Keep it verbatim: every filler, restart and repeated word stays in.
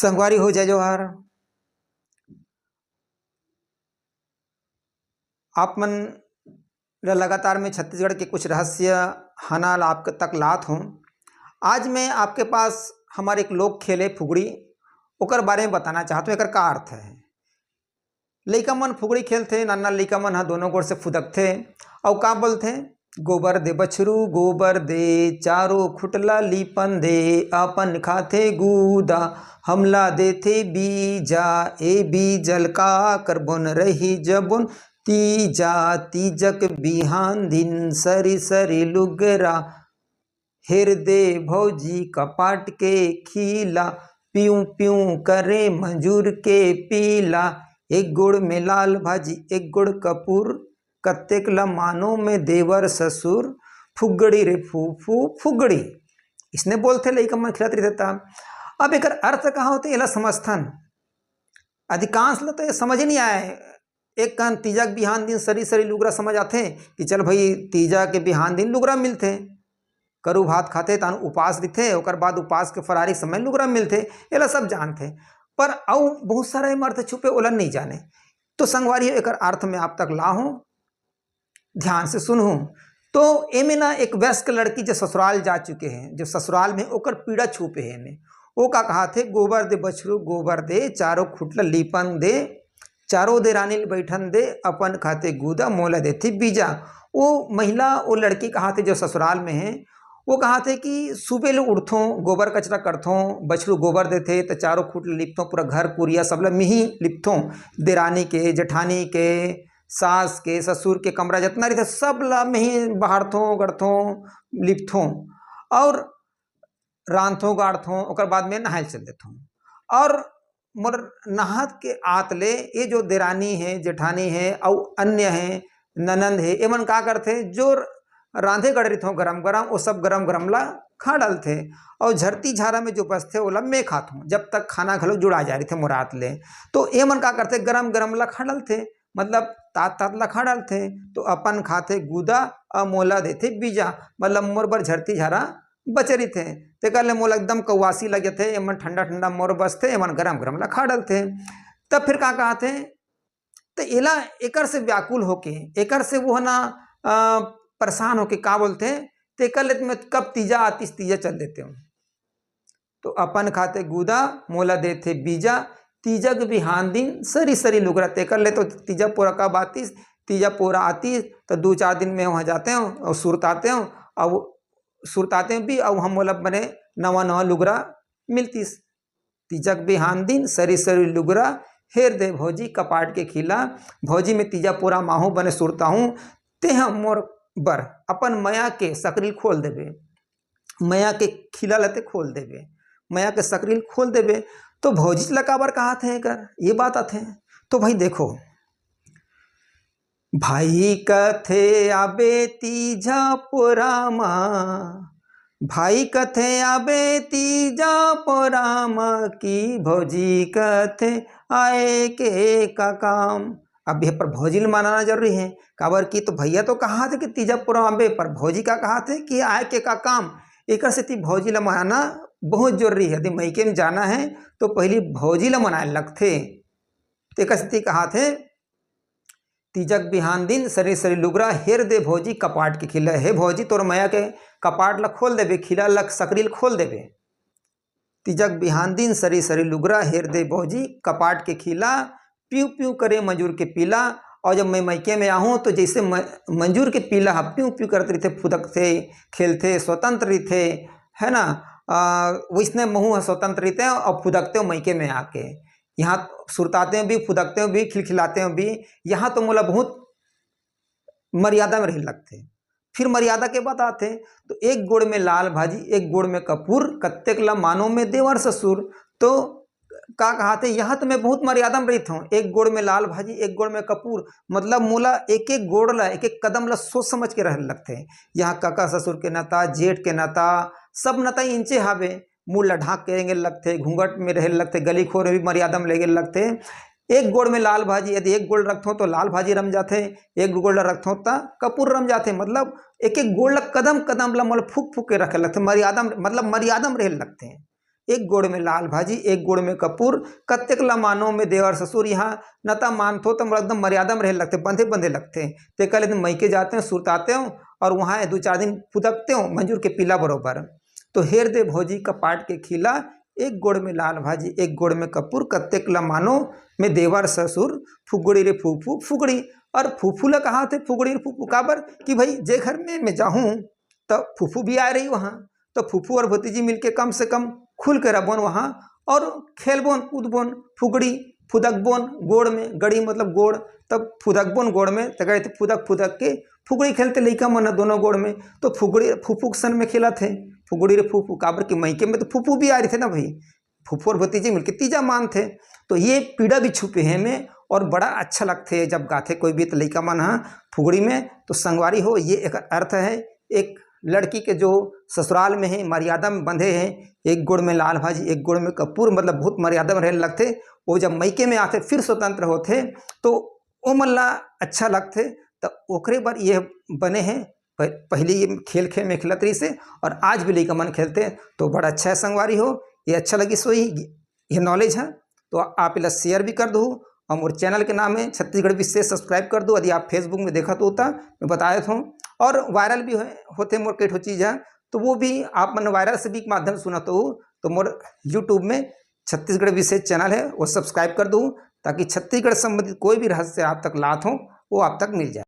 संगवारी हो, जय जोहार। आप मन ल लगातार में छत्तीसगढ़ के कुछ रहस्य हना ल आप तक लात हूँ। आज मैं आपके पास हमारे एक लोक खेल है फुगड़ी, ओकर बारे में बताना चाहत हूँ, एकर का अर्थ है। लइका मन फुगड़ी खेलथे, नाना लइका मन ह दोनों गोड़ से फुदकथे अउ का बोलथे, "गोबर दे बछरू, गोबर दे, चारों खुटला लीपन दे, अपन खाथे गूदा, हमला देथे बीजा, ए बीजल का करबोन रही जबोन तीजा, तीजक बिहान दिन सरी सरी लुगरा, हेर दे भौजी कपाट के खीला, पिऊ पिऊ करे मजूर के पीला, एक गोड़ में लाल भाजी, एक गोड़ कपूर, कत्तेक ल मानो में देवर ससुर, फुगड़ी रे फू फू फुगड़ी।" इसने बोलथे लइका मन खिलत रहिथे त। अब एकर अर्थ का होथे, एला समझथन। अधिकांश ल तो ये समझ ही नहीं आए। एक कन तीजा के बिहान दिन सरी सरी लुगरा समझ आथे कि चल भाई, तीजा के बिहान दिन लुगरा मिलथे, करू भात खाथे, तान उपास रहिथे, ओकर बाद उपास के फरारी समय लुगरा मिलथे, एला सब जानथे। पर अउ बहुत सारा एम अर्थ छुपे, ओला नहीं जाने। तो संगवारी हो, एकर अर्थ में आप तक लाहूं, ध्यान से सुनहूं। तो एमे ना एक वयस्क लड़की जो ससुराल जा चुके हैं, जो ससुराल में ओकर पीड़ा छुपे है एमे। वो का कहा थे, "गोबर दे बछरू, गोबर दे, चारों खुटला लीपन दे, चारों दे रानी बैठन दे, अपन खाते गूदा, मोला देथे बीजा।" वो महिला, वो लड़की कहा थे जो ससुराल में है, वो कहा थे कि सुबह ले उठथों, गोबर कचरा करथों, बछरू गोबर देथे, तो चारों खुट लिपथों, पूरा घर कुरिया सब ल मिही लिपथों, देरानी के, जेठानी के, सास के, ससुर के कमरा जितना रहिथे, सब ल मिही बहारथों, गढ़थों, लिपथों और रांधथों, गाढ़थों, ओकर बाद में नहाए ल चल देथों। और मोर नहात के आत ले ये जो देरानी है, जेठानी है, अउ अन्य है, ननंद है, एमन का करथे, जो रांधे गढ़ रहिथों गरम गरम, वो सब गरम गरम ला खा डालथे। और झरती झारा में जो बचथे, ओला मैं खाथों, जब तक खाना घलो जुड़ा जा रहिथे मोर आत ले। तो एमन का करथे, गरम गरम ला खा डालथे, मतलब तात तात ला खा डालथे। तो अपन खाथे गूदा, अउ मोला देथे बीजा, मतलब मोर बर झरती झारा बचे रहिथे। तेकर ले मोला एकदम कौवासी लग जथे, एमन ठंडा ठंडा मोर बचथे, एमन गरम गरम ला खा डालथे। तब फिर का कहथे, तो एला एकर से व्याकुल होके, एकर से वो ना, अ, परेशान होके का बोलथे, "तेकर ले मैं कब तीजा आतिस, तीजा चल देते हूँ।" तो अपन खाते गूदा, मोला देथे बीजा, तीजा के बिहान दिन सरी सरी लुगरा। तेकर ले तो तीजा पोरा कब आतिस, तीजा पोरा आतिस, तो दो चार दिन में वहाँ जाते हूँ और सुरताते हूँ, और सुरताते हूँ भी, और हम मोला बने नवा नवा लुगरा मिलतिस। तीजक बिहान दिन सरी सरी लुगरा, हेर दे भौजी कपाट के खीला। भौजी, मैं तीजा पोरा माहूँ बने सुरता हूँ, तेह मोर बर अपन मया के सकरी ल खोल देबे, मया के खीला ल ते खोल देबे, मया के सकरी ल खोल देबे। तो भौजी ला काबर कहाथे एकर, ये बात आथे। तो भाई देखो, भाई कथे आबे तीजा पोरा मा, भाई कथे आबे तीजा पोरा मा, कि भौजी कथे आए के का काम। अब ये पर भौजी ल मनाना जरूरी है, काबर कि तो भैया तो कहाथे कि तीजा पोरा आबे, पर भौजी का कहाथे कि आए के का काम। एकर सेती भौजी ल मनाना बहुत जरूरी है। यदि मइके में जाना है तो पहली भौजी ल मनाए लगथे। तेकर सेती कहाथे, तीजक बिहान दिन सरी सरी लुगरा, हेर दे भौजी कपाट के खीला। हे भौजी, तोर मया के कपाट ल खोल देबे, खीला ल, सकरी ल खोल देबे। तीजक बिहान दिन सरी सरी लुगरा, हेर दे भौजी कपाट के खीला, पिउ पिउ करे मजूर के पीला। और जब मैं मइके में आहूँ तो जैसे म-, मजूर के पीला ह पिउ पिउ करत रहिथे, फुदकथे, खेलथे, स्वतंत्र रहिथे, है ना, आ, वैसने महूँ ह स्वतंत्र रहिथे और फुदकते हो मइके में आके। यहाँ सुरताते भी, फुदकते भी, खिलखिलाते भी। यहाँ तो मोला बहुत मर्यादा में रहे लगथे। फिर मर्यादा के बात आथे, तो एक गोड़ में लाल भाजी, एक गोड़ में कपूर, कत्तेक ला मानो में देवर ससुर। तो का कहाथे, यहाँ तो मैं बहुत मर्यादा में रहित हूँ, एक गोड़ में लाल भाजी, एक गोड़ में कपूर, मतलब मोला एक एक गोड़ ला, एक एक कदम ला सोच समझ के रहे लगथे। यहाँ काका ससुर के नाता, जेठ के नाता, सब नाता इंचे हावे। मुड़ ला ढांक के रेंगे लगथे, घूंघट में रहे लगथे, गली खोर में भी मर्यादा में लेगे लगथे। एक गोड़ में लाल भाजी, यदि एक गोड़ रखथों तो लाल भाजी रम जाथे, एक गोड़ ला रखथों त कपूर रम जाथे। मतलब एक एक गोड़ ला, कदम कदम ला मोला फूक फूक के रखे लगथे, मर्यादा में, मतलब मर्यादा में रहे लगथे। एक गोड़ में लाल भाजी, एक गोड़ में कपूर, कतेक ला मानो में देवर ससुर। यहाँ न त मानथो त एकदम मर्यादा में रहे लगथे, बंधे बंधे लगथे। ते कहले, "मइके जाते हो, सुरताते हो और वहाँ दो चार दिन फुदकते हो मंजूर के पीला बरोबर।" तो हेर दे भौजी कपाट के खीला, एक गोड़ में लाल भाजी, एक गोड़ में कपूर, कतेक ला मानो में देवर ससुर फुगड़ी रे फूफू फुगड़ी। और फूफू ला कहा थे फुगड़ी रे फूफू, काबर कि भाई जे घर में मैं जाहूँ त फूफू भी आए रही वहाँ, तो फूफू और भतीजी मिलके कम से कम खुल के रबोन वहाँ और खेलबोन कूदबोन, फुगड़ी फुदकबोन गोड़ में, गड़ी मतलब गोड़, तब फुदकबोन गोड़ में, त गए थे फुदक फुदक के फुगड़ी खेलते लइका मन ह दोनों गोड़ में। तो फुगड़ी फूफू के सन में खेला थे फुगड़ी रे फूफू, काबर कि मइके में तो फूफू भी आ रही थे ना भाई, फूफू और भतीजी मिलके तीजा मान थे। तो ये पीड़ा भी छुपे हैं में और बड़ा अच्छा लगथे जब गाथे कोई भी तो लइका मन ह फुगड़ी में। तो संगवारी हो, ये एक अर्थ है एक लड़की के जो ससुराल में है, मर्यादा में बंधे हैं, एक गोड़ में लाल भाजी, एक गोड़ में कपूर, मतलब बहुत मर्यादा में रहने लगथे। वो जब मइके में आथे, फिर स्वतंत्र होथे, तो ओमन ला अच्छा लगथे। तो ओकरे बर ये बने हैं, प-, पहले ये खेल खेल में खेलत रहिस हे और आज भी लइका मन खेलथे। तो बड़ा अच्छा है संगवारी हो, ये अच्छा लगिस होही, ये नॉलेज है। तो आप इला शेयर भी कर दो और मोर चैनल के नाम है छत्तीसगढ़ विशेष, सब्सक्राइब कर दो। यदि आप फेसबुक में देखत हो त मैं बता देत हूँ, और वायरल भी हो, होथे मोर कई ठो चीज है, तो वो भी आप मन वायरल से भी के माध्यम से सुनत हो तो मोर यूट्यूब में छत्तीसगढ़ विशेष चैनल है, वो सब्सक्राइब कर दो, ताकि छत्तीसगढ़ संबंधित कोई भी रहस्य आप तक लात हो, वो आप तक मिल जाए।